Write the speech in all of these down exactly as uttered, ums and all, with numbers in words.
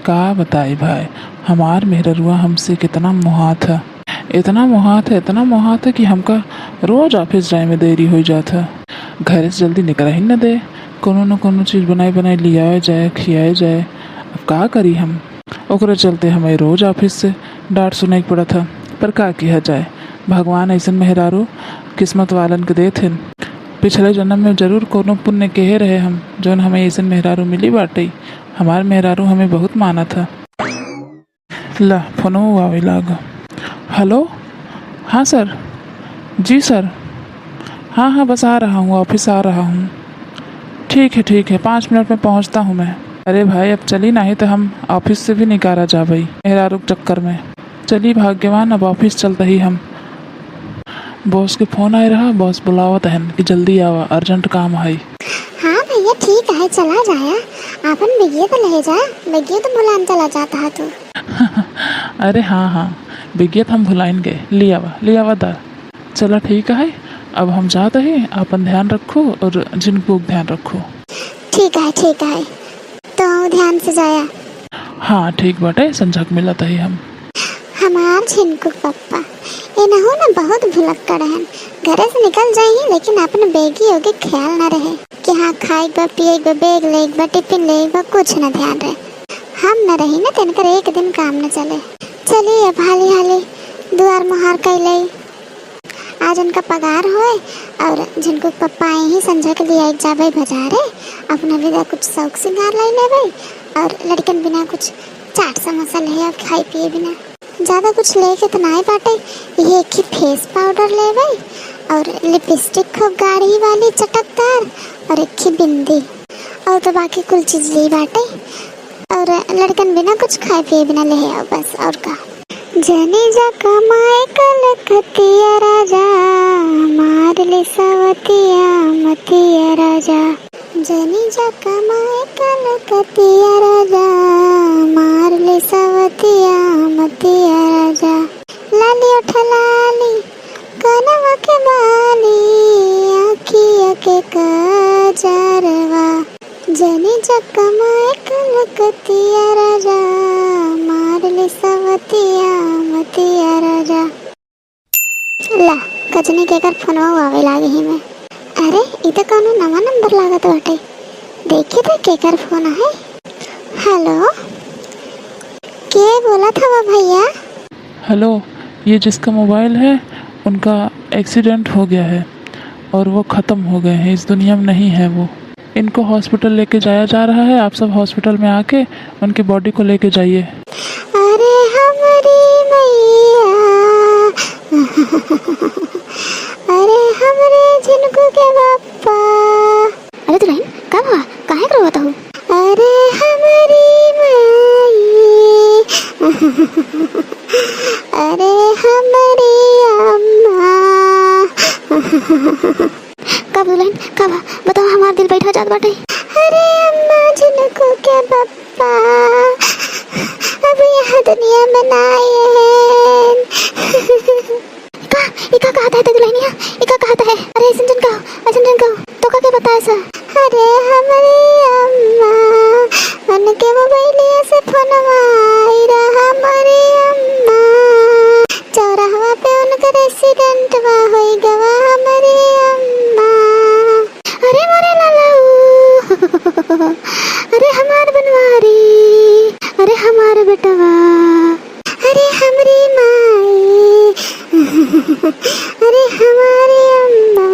का बताई भाई, हमार मेहररुआ हमसे कितना मोहात है, इतना मोहात है, इतना मोहात है कि हमका रोज ऑफिस जाए में देरी होइ जात है। घरे से जल्दी निकल ही न दे, कोनो न कोनो चीज बनाई बनाई लियाए जाए, खियाए जाए। अब का करी हम? ओकरे चलते हमें रोज ऑफिस से डांट सुनाई पड़त है। पर का किया जाए, भगवान ऐसन मेहरारू किस्मत वालन के देत हन। पिछले जन्म में जरूर कोनो पुण्य केहे रहे हम, जौन हमें ऐसन मेहरारू मिली बाटे। हमार मेहरारू हमें बहुत मानत है। ला, फोनो आवे लाग। हेलो, हाँ सर। जी सर। हाँ, हाँ, बस आ रहा हूँ, ऑफिस आ रहा हूँ। ठीक है, ठीक है, पाँच मिनट में पहुँचता हूँ मैं। अरे भाई, अब चली, नाही तो हम ऑफिस से भी निकारा जाबई मेहरारू के चक्कर में। चली भाग्यवान, अब ऑफिस चलत ही हम। बॉस के फोन आए रहा, बॉस बुलावत हन कि जल्दी आवा, अर्जेंट काम है। हाँ भैया, ठीक है, चला जाया। आपन बेगिया तो ले जा, बेगिया तो भुलान चला जाता है तू। अरे हाँ, हाँ, बेगिया तो हम भुलाइन गए। ले आवा, ले आवा दा। चला ठीक है, अब हम जात ही, आपन ध्यान रखो और झिनकू के ध्यान रखो। ठीक है, ठीक है, तो ध्यान से जाया। हाँ, ठीक बाटे, संझक मिलत ही हम। हमार झिनकू पप्पा, इनहू न बहुत भुलक्कड़ हन। घरे से निकल जाई, लेकिन आपन बेगी ओगी ख्याल न रहे कि हाँ, खाए बा, पिए बा, बैग ले बा, टिफिन ले बा, कुछ न ध्यान रहे। हम न रही न, त इनकर एक दिन काम न चले। चली अब हाली हाली दुआर मुहार कैले। आज उनका पगार होए और झिनकू के पप्पा आई ही संझा के लिए आई जाबे बाजारे, अपना बिदा कुछ शौक सिंगार लाई लेबे और लड़कन बिना कुछ चाट समोसा ले आब खाए पिए बिना। ज्यादा कुछ लेके तो नाई बाटे, ये एक ही फेस पाउडर लेबे और लिपस्टिक खूब गाढ़ी वाली चटकदार और एक ही बिंदी और तो बाकी कुल चीज ली बाटे। और लड़कन बिना कुछ खाए पिए बिना ले आओ बस, और का। जनी जा कमाए कलकतिया राजा, मार ले सवतिया मतिया राजा। जनी जा कमाए कलकतिया राजा, मार ले सवतिया मतिया राजा। लाली ओठ लाली, कनवा के बाली, आँखिया के काजरवा। जनी जा कमाए कलकतिया राजा, मार ले सवतिया मतिया राजा। ला, कजनी केकर फोनवा आवे लागे ही में। अरे, ई तो कौनो नवा नंबर लागत बाटे। देखी तो केकर फोन है। हेलो, के बोलत हवा भैया? हेलो, ये जिसका मोबाइल है, उनका एक्सीडेंट हो गया है और वो ख़त्म हो गए हैं, इस दुनिया में नहीं है वो। इनको हॉस्पिटल लेके जाया जा रहा है, आप सब हॉस्पिटल में आके उनकी बॉडी को लेके जाइए। अरे हमरी मैया, अरे हमरे झिनकू के पप्पा। अरे दुल्हन, का हुआ? काहे के रोवत हऊ? अरे हमरी माई, अरे हमरी अम्मा। का दुल्हन, का बा? बतावा, हमार दिल बैठा जात बाटे। अरे अम्मा, झिनकू के पप्पा अब यहाँ दुनिया में ना आए हैं। का, ई का कहत है ते दुल्हनिया? ई का कहत है? अरे अइसन जन कहो, अइसन जन कहो। तोका के बताए सा? अरे हमरी अम्मा, उनके मोबाइलिया से फोनवा आई रहा हमरी अम्मा। चौराहवा पे उनकर एक्सीडेंटवा होई गवा हमरी अम्मा। अरे मोरे लाला ओ, अरे हमार बनवारी, अरे हमार बेटवा। अरे हमरी माई, अरे हमारे अम्मा,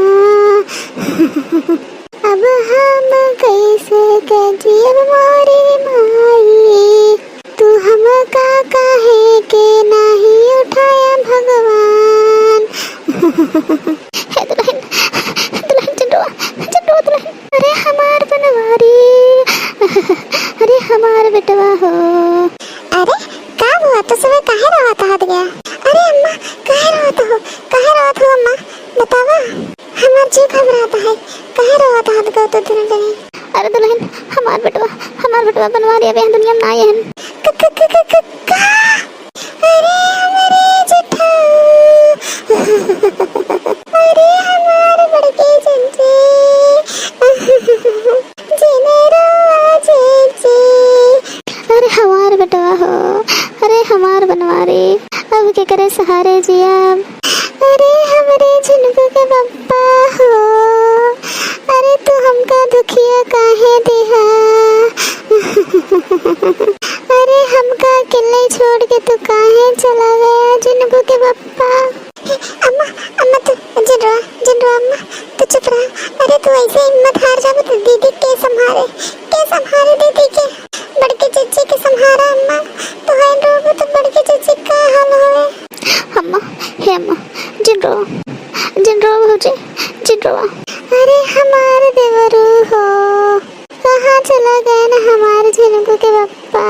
अब हम कैसे के जियब मोरी माई? तू हमका काहे के नाही उठाया भगवान? हे दुल्हन, दुल्हन जन रोवा, जन रोवा दुल्हन। अरे हमार बनवारी, अरे हमार बेटवा हो। अरे का हुआ, तो सुबह काहे रोवत हत गया? अरे अम्मा, काहे रोवत हो, काहे रोवत हो अम्मा, बतावा, हमार जीव घबरात है, काहे रोवत हत गया तो दुल्हन? अरे दुल्हन, हमार बेटवा, हमार बेटवा बनवारी अब यहाँ दुनिया में ना आए हन। क, क, क, क, क, का? अरे हमरे जेठा, अरे हमार बड़के जीजे, जीने रोआ जीजे। अरे हमार हो, अरे हमार बनवारी, अब केकरे सहारे जियब? अरे हमरे झिनकू के पप्पा हो, अरे तू हमका दुखिया काहे दिहा? अरे हमका अकेले छोड़ के तू काहे चला गया झिनकू के पप्पा? अम्मा, अम्मा तू जिन रोआ, जिन रोआ अम्मा, तू चुप रहा। अरे तू ऐसे हिम्मत हार जाबे तो दीदी के संभारे, के संभारे दीदी के? बड़के जिज्जी के संभारा अम्मा, तू है रोबे तो बड़के जिज्जी का हाल होए? अम्मा, हे अम्मा, जिन रोआ, जिन रोआ भौजी, जिन रोआ। अरे हमार देवरू हो, कहाँ चला गए ना हमार झिनकू के पप्पा?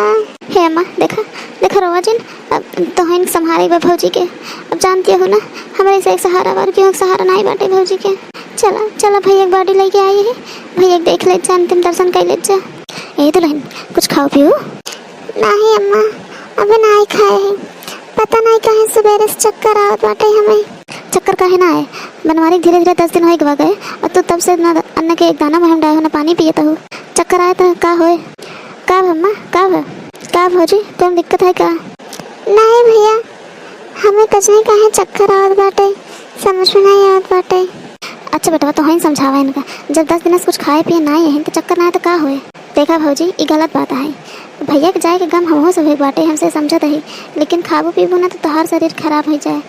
हे अम्मा, देखा, देखा रोवा जिन, अब तोहन संभारे बा भौजी के। अब जानती हो ना, हमरे से एक सहारा और केहू के सहारा नाई बाटे भौजी के। चला, चला भैया के body लेके आई है, भैया के देख ले जा, अंतिम दर्शन कर ले जा। ए दुल्हन, कुछ खाओ पियो? नहीं अम्मा, अबे नाई खाए है। पता नहीं काहे सुबेरे से चक्कर आवत बाटे हमें। चक्कर काहे ना आए? बनवारी धीरे धीरे दस दिन होए गवा गए और तू तब से ना अन्न के एक दाना मुँह में डाले हो, ना पानी पिए तो हो। चक्कर आए तो का होए? का भा अम्मा, का भा? का भौजी, कौन दिक्कत है का? नहीं भैया, हमें कुछ नहीं, काहे चक्कर आवत बाटे, समझ में नहीं आवत बाटे। अच्छा बेटवा, तो ही समझावा इनका, जब दस दिन से कुछ खाए पिए ना आए हैं तो चक्कर ना आए तो का होए? देखा भौजी, ई गलत बात है। भैया के जाए के गम हमहू से होइक बाटे, हमसे समझत ही, लेकिन खाबू पीबू ना तो तोहार शरीर खराब हो जाए।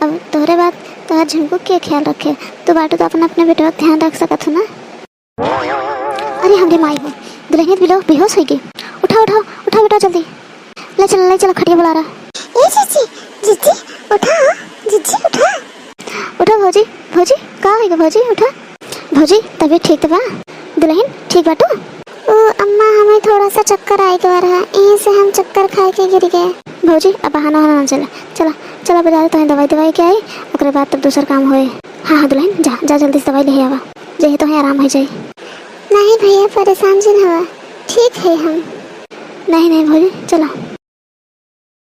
अब तोहरे बाद तोहार झिनकू के ख्याल रखे? तू बाटू तो अपना, अपने बेटवा के ध्यान रख सकत हो ना। अरे हमरे माई हो, दुल्हनिया तो बिलो-, बेहोश होइगी। उठा, उठा, उठा बेटा जल्दी। ले चला, ले चला, खटिया बुला रहा। ए जीजी, जीजी, उठा, जीजी उठा। उठा भौजी, भौजी, का होइगा भौजी, उठा। भौजी, तबीयत ठीक तो बा? दुल्हन, ठीक बाटू? ओ अम्मा, हमें थोड़ा सा चक्कर आए के बा रहा, यहीं से हम चक्कर खाए के गिर गए। भौजी, अब बहाना वहाना ना चला, चला, चला बाजार तोहे दवाई दवाई के आई, ओकरे बाद तब दूसर काम होए। हाँ, हाँ दुल्हन, जा, जा जल्दी से दवाई ले आवा, जे है तोहे आराम हो जाए। नहीं भैया, परेशान जिन हवा, ठीक है हम। नहीं, नहीं भौजी, चला।